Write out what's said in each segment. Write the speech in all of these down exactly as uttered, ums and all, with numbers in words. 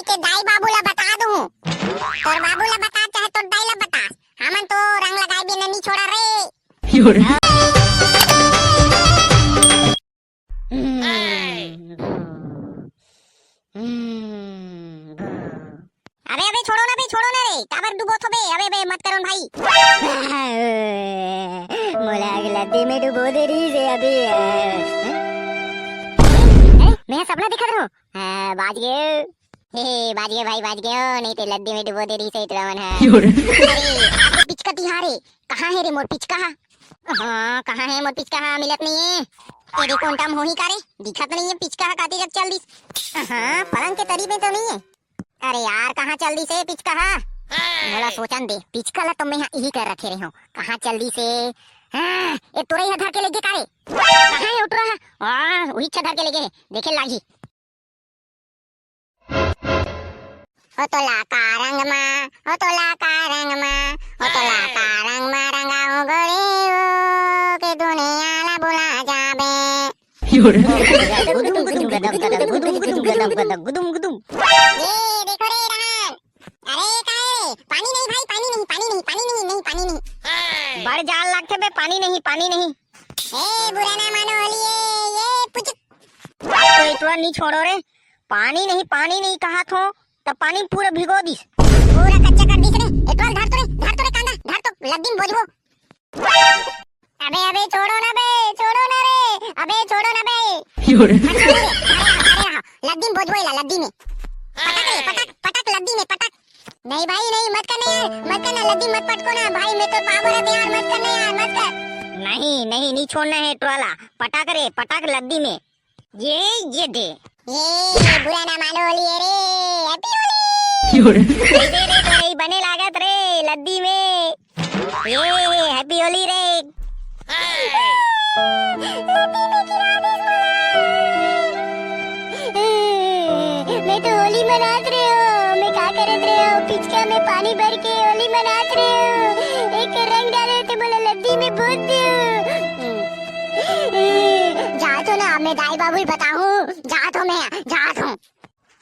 के दाई बाबू ला बता दूं। तोर बाबू ला बता, चाहे तोर दाई ला बता, हमन तो रंग लगाए बिना नहीं छोड़ा रे। अबे, अबे, छोड़ो ना बे, छोड़ो ना रे, काबर डुबोथो बे? अबे, बे, मत करो ना भाई। मोला लद्दी में डुबो दे रही से अभी। अरे, मैं सपना दिखत रहो। हाँ, बाज गए। हे, बाज गए भाई, बाज गए हो, नहीं ते लद्दी में डुबो दे रही से इतना मन है। अरे, पिचका तिहारे, कहाँ है रे मोर पिचका? हाँ, कहाँ है मोर पिचका? हाँ, मिलत नहीं है। तेरे कोन टाइम होही का रे? दिखत नहीं है पिचका हा, काती जग चल दिस। हाँ, पलंग के तरी में तो नहीं है। अरे यार, कहाँ चल दिस ए पिचका हा? मोला सोचन दे, पिचका ला तो मैं इही कर रखे रहे हूँ। कहाँ चल दिस ए? हाँ, ए तोरई हा धर के लेगे का रे? कहाँ है उठरा हा? हाँ, उही छा धर के लेगे हे, देखे लागी। हो तोला का रंग मा, हो तोला का रंग मा, हो तोला का रंग मा रंगाऊं गोरी वो, के दुनिया ला भुला जाबे। गुदुम, गुदुम, गदम, गदम, गुदुम, गुदुम, गदम, गदम, गुदुम, गुदुम। ये देखो रे रहन, अरे का है? पानी नहीं भाई, पानी नहीं, पानी नहीं, पानी नहीं, नहीं, पानी नहीं। बड़ जाल लागथे बे, पानी नहीं, पानी नहीं। ए, बुरा ना मानो होली, ये, ये पुचक। अब तो इतना नहीं छोड़ो रे, पानी नहीं, पानी नहीं कहा थो, तब पानी में पूरा भिगो दिस। पूरा कच्चा कर दिस रे। ए, तोल धर तो रे, धर तो रे कांदा, धर तो, लद्दी में बोझबो। अबे, अबे, छोड़ो ना बे, छोड़ो ना रे, अबे, छोड़ो ना बे। मत छोड़ो रे, अरे रहा, अरे रहा, लद्दी में बोझबो एला, लद्दी में। पटक रे, पटक, पटक लद्दी में, पटक। नहीं भाई, नहीं, मत करना यार, मत करना, लद्दी मत पटको ना भाई, मैं तो पावर है यार, मत करना यार, मत कर। नहीं, नहीं, नहीं छोड़ना है टोला, पटक रे, पटक लद्दी में। ये, ये दे। ये, बुरा ना मानो होली है रे, happy होली। दे रे, तोरे ही बने लागत रे, लद्दी में। ये, happy होली रे। मैं तो होली मनात रहे हो, मैं का करत रहे हो, पिचका में पानी भर के होली मनात रहे हो, एक रंग डाले थे, बोला लद्दी में भूत दे। जात हो ना, मैं दाई बाबू ही बताऊं, जात हो मैं, जात हूँ।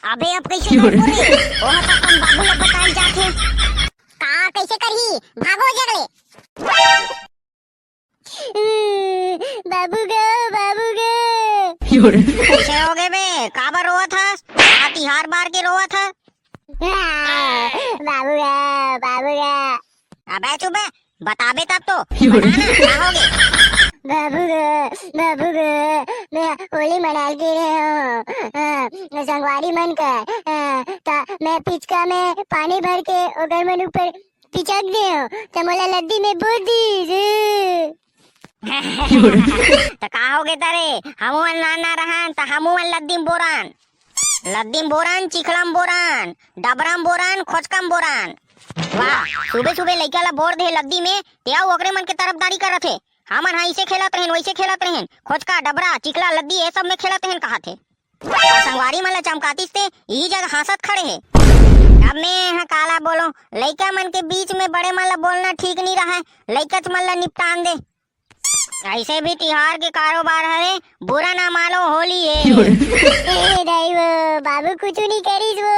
अबे अब कैसे भागबो रे? ओह तो अपन बाबू ला बताई जाथे। का कैसे करही? भागो जगले। बाबू गो, बाबू गो। कैसे हो गए बे? काबर रोवत हस? का तिहार बार के रोवत हस? बाबू गो, बाबू गो। अबे चुप बे, बताबे तब तो। बता ना, का होगे? बाबू गे, बाबू गे, मैं होली मनाल के रहे हो, हाँ, संगवारी मन कर, हाँ, त मैं पिचका में पानी भर के ओकर मन ऊपर पिचक दे हो, त मोला लद्दी में बूद दीस। त का होगे तरे? हमू मन नान नान रहन, त हमू मन लद्दी में बोरन। लद्दी म बोरन, चिखला म बोरन, डबरा म बोरन, खोचका म बोरन। वाह, सुबे सुबे लइका ला बोर दे लद्दी में, ते अउ ओकरे मन के तरफदारी करत हे। हमन हा इसे खेलत रहेन, वइसे खेलत रहेन, खोचका, डबरा, चिखला, लद्दी, ए सब में खेलत रहेन, कहत हे। अउ संगवारी मन ला चमकातिस ते इही जगह हांसत खड़े हे। अब मैं हा काला बोलों, लइका मन के बीच में बड़े मन ला बोलना ठीक नी रहय, लइकच मन ला निपटान दे। ऐसे भी तिहार के कारोबार हरे, बुरा ना मानो, होली हे। ए दाई वो, बाबू कुछु नहीं करिस वो।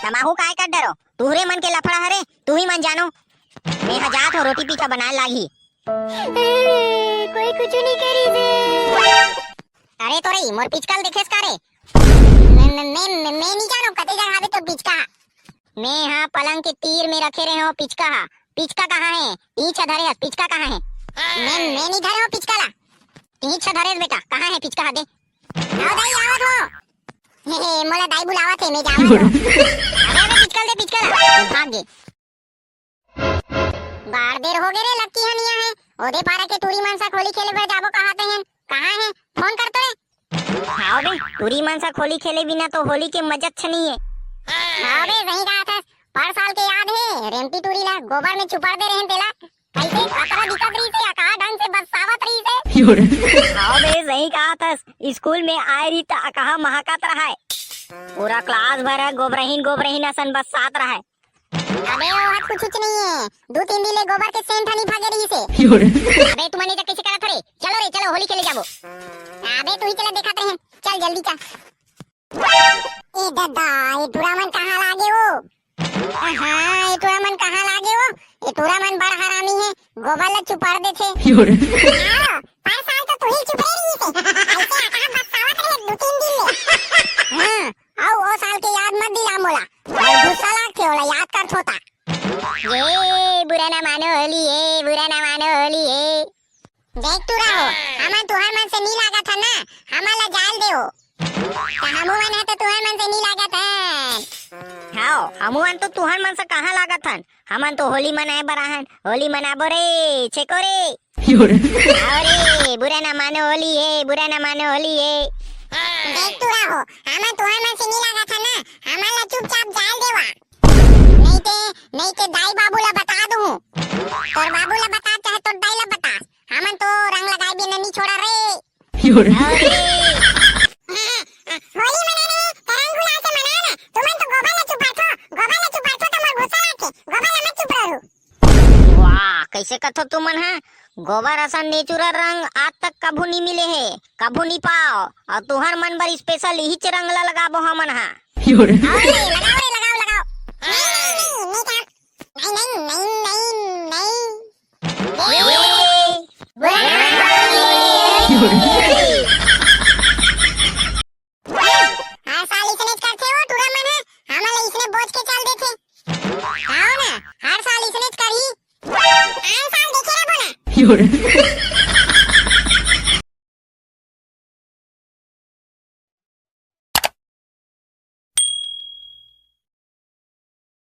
तमाहू काय कर डरो? तुहरे मन के लफड़ा हरे, तुही मन जानो। मैं हा जात हो, रोटी पीठा बनाए लागी। ए, कोई कुछु नहीं करिस। अरे तोरई, मोर पिचका ल देखेस का रे? मैं, मैं, मैं, मैं, मैं नहीं जानो, कते जगह आवे तो पिचका। मैं हा पलंग के तीर में रखे रहे हो पिचका हा। पिचका कहाँ है? तीछ धरे हस, पिचका कहाँ है? मैं, मैं नहीं धरे हो पिचका ला। तीछ धरे हस बेटा, कहाँ है पिचका हा दे? आओ दाई, आवत हो। हे, हे, मोला दाई बुलावत हे, मैं जावत हो। अबे, अबे, पिचका ल दे, पिचका ला। भाग गे। बाड़ देर हो गे रे, लक्की हनिया है। ओदे पारा के टूरी मन सा होली खेले बर जाबो कहात हन। कहाँ है? फोन कर तो रे। हाव बे, टूरी मन सा होली खेले बिना तो होली के मजा अच्छा नहीं है। हाव बे, सही कहा था। पर साल के याद है, रेमटी टूरी ला गोबर में चुपड़ दे रहे तेला। कैसे खतरा दिखत रही से, अका ढंग से बरसावत रही से। हाव बे, सही कहा था। स्कूल में आए रही त अकहा महकत रहा है। पूरा क्लास भर है गोबरहीन, गोबरहीन असन बरसात रहा है। अबे, वो हाथ कुछ, कुछ नहीं है। दो तीन दिन ले गोबर के सेंट हनी भागे रही से। अबे, तुमने तो कैसे करा था रे? चलो रे, चलो, होली खेले जाबो। अबे, तू ही चला, देखा रहे। चल, जल्दी चल। ए दादा, ए टूरा मन कहाँ लागे हो? हाँ, ए टूरा मन कहाँ लागे हो? ए टूरा मन बड़ हरामी हे, गोबर ला चुपर देथे। हाँ, पर साल तो तुही चुपरे रहिसे। ऐसे आटा बरसावत रहे दू तीन दिन ले। हाँ, अउ ओ साल के याद मत दिला मोला। मोर गुस्सा लागथे ओला याद करथों ता। ए, बुरा ना मानो होली हे, बुरा ना मानो होली हे। देख टूरा हो, हमन तुहर मन से नी लागत हन ना, हमन ला जाल देव। त हमू मन ह त तुहर मन से नी लागत हन। हव, हमू मन तो तुहर मन से कहाँ लागत हन? हमन तो होली मनाए बर आहन, होली मनाबो रे, छेको रे। अरे, बुरा ना मानो होली हे, बुरा ना मानो होली हे। देख टूरा हो, हमन तुहर मन से नी लागत हन ना, हमन ला चुपचाप जाल देवा। नहीं ते, नहीं ते दाई बाबू ला बता दूँ। तोर बाबू ला बता, चाहे तोर दाई ला बता, हमन तो रंग लगाए बिना नी छोड़ा रे। अरे। होली मनाना हे, त रंग गुलाल से मना ना। तुमन तो गोबर ला चुपाथो, गोबर ला चुपाथो त मोर गुस्सा लागथे। गोबर ला मत चुपरो। वाह, कइसे कथो तुमन ह? गोबर असन नेचुरल रंग आज तक कभू नी मिले हे, कभू नी पाव। अउ तुहर मन बर स्पेशल इहीच रंग ला लगाबो हमन ह। अरे, लगाओ रे, लगाओ, लगाओ। नहीं, नहीं, नहीं, नहीं, नहीं, नहीं, नहीं, नहीं। हर साल इसने करथे वो टूरा मन ह, हमन ला इसने बोझ के चल देथे। आओ ना, हर साल इसने करही। हर साल देखे रहो ना।